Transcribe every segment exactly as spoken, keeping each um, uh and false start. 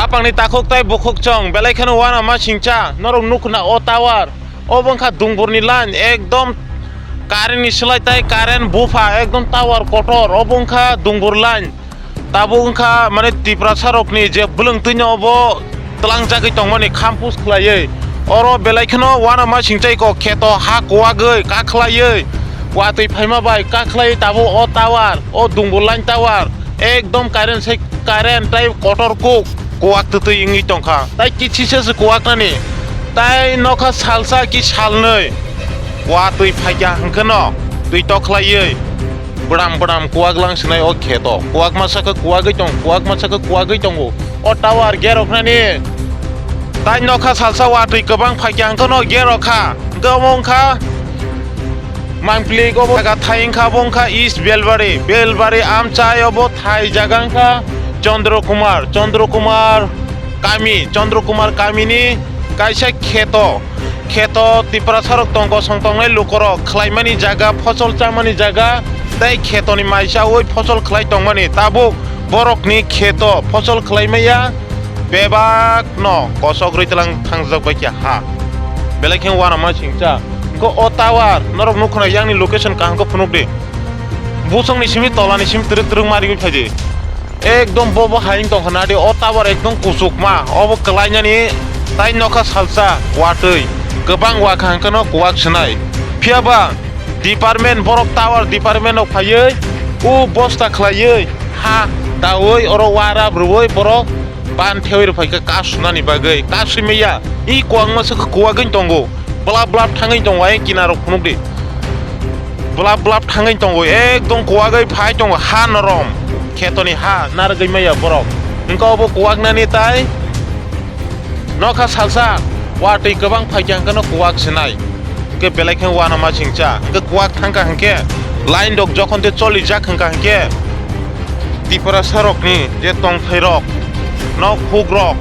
Bangni takhuk tai bukhuk chong, belai kheno uanama singcha, norok nukhna o tower, obo wngkha dungburni line, ekdom current ni slai tai current bupha, ekdom tower kotor, obo wngkha dungbur line. Tabuk wngkha mane Tiprasa rokni je bwlwng twino obo twlangjagwi tongmani khampus khlaiwi. Oro belai kheno uanama singchai kok kheto ha kuwagwi kakhlaiwi watwi phaima bai kakhlaiwi tabuk o tower, o dungbur line tower ekdom current sai current tai kotor kuk kuwak twtwi wngwi tongkha. Tai kichisa se kuwaknani. Tai nokha salsa ki salnwi watwi phaikha hwnkhe no twi tokhlaiwi. Bwdam bwdam kuwak lang sinai o kheto. Kuwak masa khe kuwagwi tong, kuwak masa khe kuwagwi tongo. O tower geroknani. Tai nokha salsa watwi kwbang phaikha hwnkhe no gerokha. Hwnkhe omo wngkha Mangpili obo jaga thai wngkha, obo wngkha East Belbari. Belbari amchai obo thai jaga wngkha Chandra Kumar. Chandra Kumar kami, Chandra Kumar kamini kaisa kheto. Kheto Tiprasarok tong kosong tongnai lukorok khlaimani jaga, phosol chamani jaga, tei khetoni mai chaui phosol khlai tongmani. Tabuk borokni kheto phosol khlaimaya bebakno kosok rwi tlang thangjak bai khe ha. Belai khe uanama singcha. Hwnkhe o tower norok nukhuna yangni location kaham khe phunukdi. Busongni simi tolani simi twrwk twrwk ma rigwi phaidi. Ekdom bo bo hai wng tongkha nadi, o tower ekdom kuchukma, obo kwlainani tai nokha salsa watwi kwbang wakha hwnkhe no kuwak swnai. Phiyaba department borok tower department rok phaiwi o bosta khlaiwi ha daui oro warap rwui borok ban thewi rwphaikha kasunani bagwi, kasui maya i kuwak masa khe kuwagwi tongo. Blap blap thangwi tongo, ayang kinarok phunukdi. Blap blap thangwi tongo, ekdom kuwagwi phai tongo, ha norom. Khetoni ha narwgwi maya borok. Hwnkhe obo kuwaknani tai nokha salsa watwi kwbang phaikha hwnkhe no kuwak swnai. Hwnkhe belai khe uanama singcha. Hwnkhe kuwak thangkha hwnkhe line rok jokhon tei cholijak hwnkha hwnkhe Tiprasa rokni je tongthai rok, nok huk rok,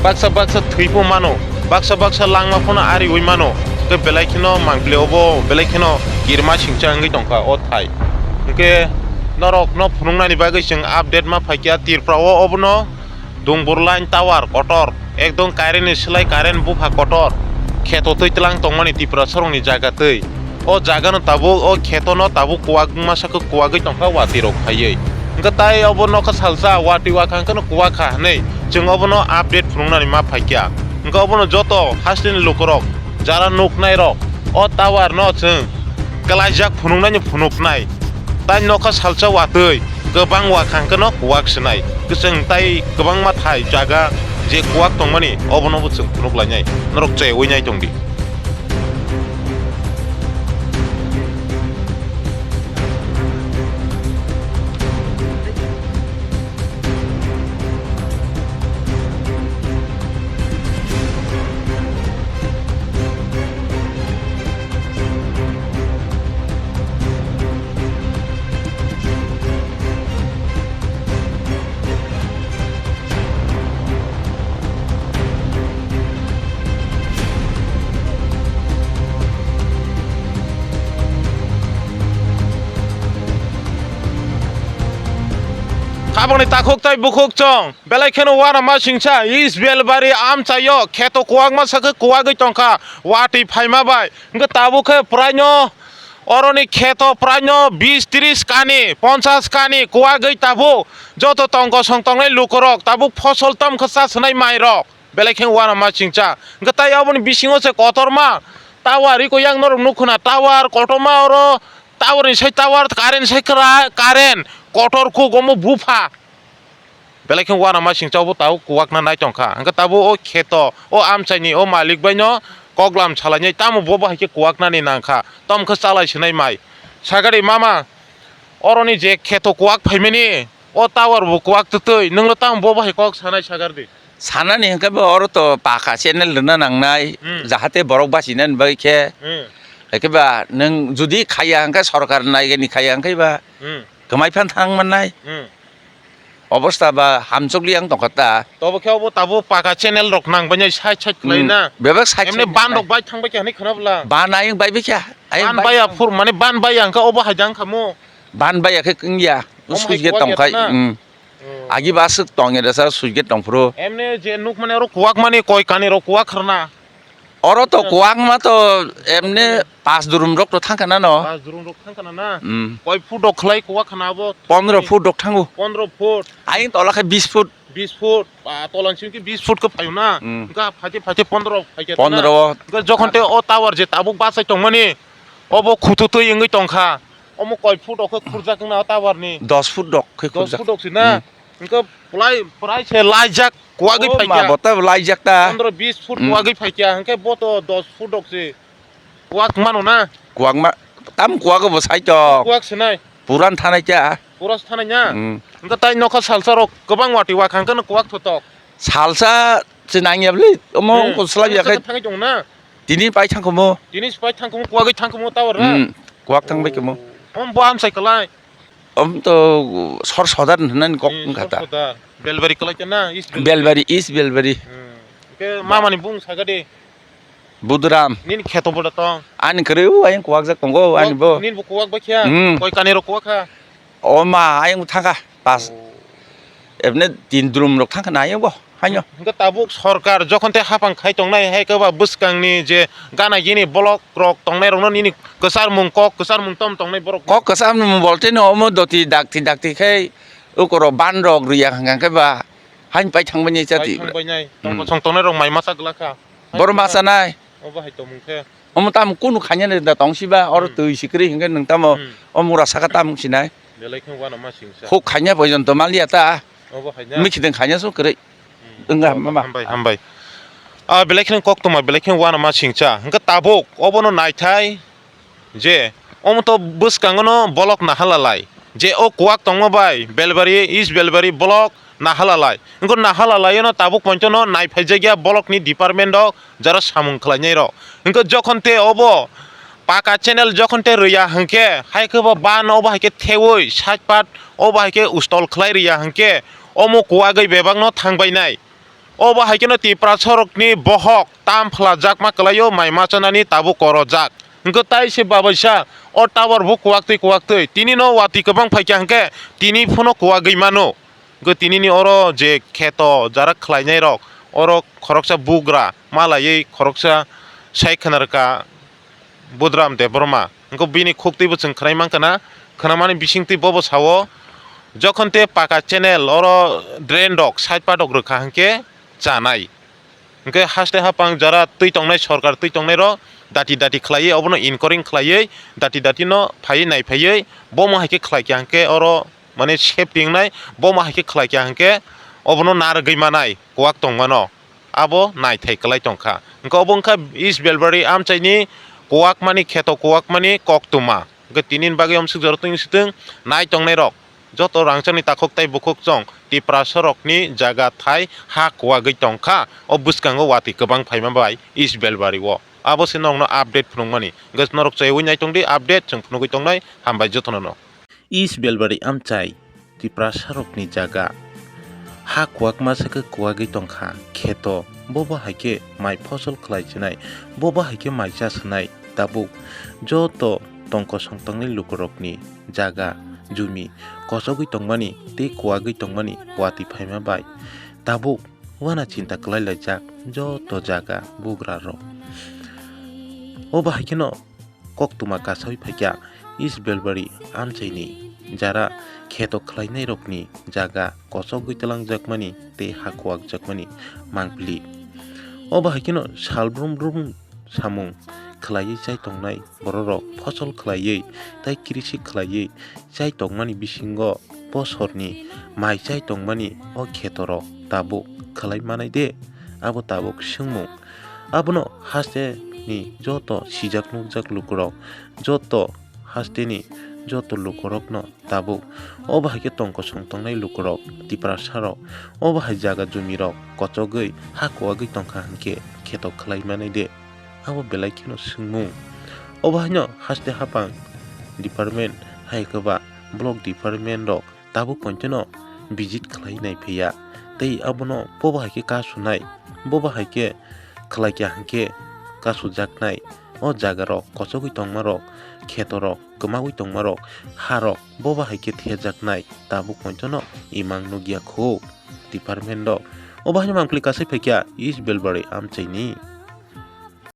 baksa baksa thwi pho mano. Baksa baksa langma phano ariwi mano, hwnkhe belai kheno Mangpili obo belai kheno kirima singcha wngwi tongkha o thai. Hwnkhe norokno phunuknani bagwi chwng update ma phaikha Tripura o obono dungbur line tower kotor, ekdom current ni slai current bupha kotor, kheto twi tlang tongmani Tiprasarokni jaga twi. O jaga no tabuk, o kheto no tabuk kuwak masa khe kuwagwi tongkha watwi rok phaiwi. Hwnkhe tai obo nokha salsa watwi wakha hwnkhe no kuwakha hwnwi chwng obono update phunuknani ma phaikha. Hwnkhe obono joto hasteni lukurok, jara nuknairok, o tower no chwng kwlaijak phunuknaino phunuknai. Tai nokha salsa watwi kwbang wakha hwnkhe no kuwak swnai. Kwchwng tai kwbangma thai jaga je kuwak tongmani obono bo chwng phunuk lainai. Norok cheui nai tongdi. Tabukni takhuk tai bukhuk chwng belai kheno uanama singcha East Belbari amchaio kheto kuwakma sakhe kuwagwi tongkha watwi phaima bai. Hwnkhe tabuk khe pwraino oroni kheto pwraino bis tris kani, ponchas kani kuwagwi tabuk joto tong kosong tongnai lukurok tabuk phosol tamkha chaswnai mairok. Belai khe uanama singcha. Hwnkhe tai aboni bisingo se kotorma tower iko yang norok nukhuna tower kotorma oro tower ni sai tower current sai kra-, current kotor kuk omo bupha. Belai khe uanama singcha obo tabuk kuwakna nai tongkha. Hwnkhe tabuk o kheto o amchaini o malik baino koklam salainai tamo bo bahai khe kuwaknani nangkha. Tamo khe chalai swnai mai. Sagari mama oroni je kheto kuwak phaimani o tower bo kuwak twtwi nwngno tamo bo bahai kok sanai sagardi. Sanani hwnkhe bo oro to paka channel rwna nangnai, hmm, jahate borok bachinani bagwi khe. Hmm. Hwnkhe ba nwng judi khaiya hwnkhe sorkar naigani khaiya hwnkhe ba, hmm, kwmai phan thang mannai. Hmm. Obostha ba hamchokli ang tongkha ta. Tobo khe obo tabuk paka channel rok nang bani side side khlai, hmm, na. Bebak side emni side ban nang rok bai thang bai khe hwnwi khna bwla. Ban ayang bai bikha. Ayang ban bai baiya phur mane ban baiya hwnkhe obo hai jang kha mo. Ban baiya khe wngya. Omo hai switch gate kuwak tong ya khai. Na. Hmm. Hmm. Agi ba aswk tong ya da sa suigate tong phuru. Emne je nuk mane oro kuwak mani koi kani ro kuwak kharna. Oro to kuwak ma to emne pas durum rok to thang kana no. Pas durum rok thang kana na. Hmm. Koi foot rok khlai kuwak khana abo. Pondro foot rok thango. Pondro foot. Aying tola khe bis foot. Bis foot. Ba tolan simi khe bis foot khe phayo na. Hmm. Ga phaite phaite pondro phaikhe. Pondro. Ga jokhon te o tower je tabuk bachai tongmani. Obo khututwi wngwi tongkha. Omo koi foot rok khe khurjak wngna o tower ni. Dos foot rok khe khurjak. Dos foot rok si na. Hmm. Hwnkhe pulai, pulai se laijak, kuwagwi phaikya. O ma, bo ta laijak ta. Pondro bis foot kuwagwi phaikya, hwnkhe bo to dos foot rok se kuwak mano na. Kuwak ma, tam kuwak bo sai to. Kuwak se nai. Puran thanai kya. Pura se thanai na. Hmm. Hwnkhe tai nokha salsa rok kwbang wati wa khang kheno kuwak thotok. Salsa se nangya bli, omo wngkho slai ya khai. Thangwi tong na. Tini pai thangkhumu. Tini se pai thangkhumu, kuwagwi thangkhumu tower na. Hmm, kuwak thangbai khumu. Om bo amsai kwlai. Om to sor sodar hwnani kok wngkha ta. Sor sodar. Belbari kwlai ta na, East Belbari. Belbari, East Belbari. Hmm. Ke mama ni bung saga de. Budram. Nini kheto boda tong. Ani kwrwi o ayang kuwak jak tongo, ani bo. Nini bo kuwak ba khya. Hmm. Koi kani ro kuwak kha. O ma, ayang thangkha, pas. Oh. Ebne tin drum rok thangkha na ayang bo, haino. Hwnkhe tabuk sorkar jokhon tei haphang khai tongnai, hai khe ba bwskangni je gana gini block rok tongnai rokno nini kwcharmung kok, kwcharmung tom tongnai borok. Kok kwcharmung bolte no omo doti dakti dakti khai ukorok ban rok riya hwnkha khe ba hain pai thangbai nai chati. Pai thangbai nai. Hmm. Tong kosong tongnai rok mai masa glak kha. Boro masa nai. Obo hai tongmung khe. Omo tamo kunu khaina da tong siba, oro hmm, twi si kwrwi hwnkhe nwng tamo hmm, o mura saka tamo sinai. Belai khe uanama singsa. Huk khaina pojonto maliya ta. Obo hai na. Mikideng khaina so kwrwi. Hmm. Wngkha mama. Hambai, hambai. Ah, belai khe kok tongma, belai khe uanama singsa. Hwnkhe tabuk obono naithai je omo to bwskango no bolok nahalalai. Je o kuwak tongma bai Belbari, East Belbari bolok nahalalai. Wngkha nahalalai no tabuk poito no naiphaijakya bolok ni department rok jara samung khlainai rok. Wngkha jokhon te obo paka channel jokhon te rwya hwnkhe, hai khe bo ban obo hai khe thewi side part obo hai khe ustol khlai rwya hwnkhe, omo kuwagwi bebak no thangbai nai. Obo hai kheno Tiprasa rokni bohok tam phlajakma kwlaio, mai machanani tabuk korojak. Hwnkhe tai se babaisa o tower bo kuwaktwi kuwaktwi. Tini no wati kwbang phaikha hwnkhe tini phano kuwagwi mano. Hwnkhe tinini oro je kheto jara khlainai rok, oro khoroksa bugra malaiwi khoroksa sai khwnarwkha. Budram Debbarma. Hwnkhe bini khuktwibo chwng khwnai mankha na, khwnamani bisingtwi bobo sao, jokhon te paka channel oro drain rok side patok rwkha hwnkhe chanai. Hwnkhe haste haphang jara twi tongnai, sorkar twi tongnai rok dati dati khlaiwi obono inquiring khlaiwi dati dati no phaiwi naiphaiwi bomo hai khe khlaikha hwnkhe oro mane safety wngnai, bomo hai khe khlaikha hwnkhe obono narwgwi manai kuwak tongmano. Abo naithai kwlai tongkha. Hwnkhe obo wngkha East Belbari amchaini kuwakmani kheto kuwakmani koktwma. Hwnkhe tinini bagwi omswk jora twi swtwng nai tongnairok joto rangchakni takhuk tei bukhuk chwng Tiprasa rokni jaga thai ha kuwagwi tongkha. O bwskango watwi kwbang phaima bai East Belbari o. Abo se norokno update phunukmani. Hwnkhe norok chaywi nai tongdi update chwng phunugwi tongnai. Hambai jotono no. East Belbari amchai Tiprasa rokni jaga. Ha kuwak masa khe kuwagwi tongkha, kheto, bobo hai khe mai phosol khlai chinai, bobo hai khe mai cha swnai, tabuk joto tongkosong tongnai lukurokni jaga, jumi, kochogwi tongmani tei kuwagwi tongmani watwi phaima bai, tabuk wana chinta kwlai laijak joto jaga bugra rok. Obo hai kheno koktwma kasawi phaikha East Belbari amchaini jara kheto khlainairokni jaga kochogwi twlangjakmani tei ha kuwakjakmani mangpili. Obo hai kheno sal brum brum samung khlaiwi chai tongnai bororok phosol khlaiwi tei krisi khlaiwi chai tongmani bisingo bosorni mai chai tongmani o khetorok tabuk khlai manai de? Abo tabuk swngmung. Abono hasteni joto sijak nukjak lukurok, joto hasteni joto lukurokno tabuk obo hai khe tongkosong tongnai lukurok, Tiprasarok, obo hai jaga jumirok kochogwi ha kuwagwi tongkha hwnkhe kheto khlai manai de? Abo belai kheno swngmung. Obo haino haste haphang department hai khe ba block department rok tabuk pointono visit khlai nai phiya tei abono bobo hai khe kasu nai, bobo hai khe khlai kha hwnkhe kasu jak nai. o jaga rok kochogwi tongma rok, kheto rok kwmawi tongma rok, ha rok bo bahai khe thejaknai tabuk poito no imang nukya khu department rok. O bahai no mangpili kasai phaikha East Belbari amchaini.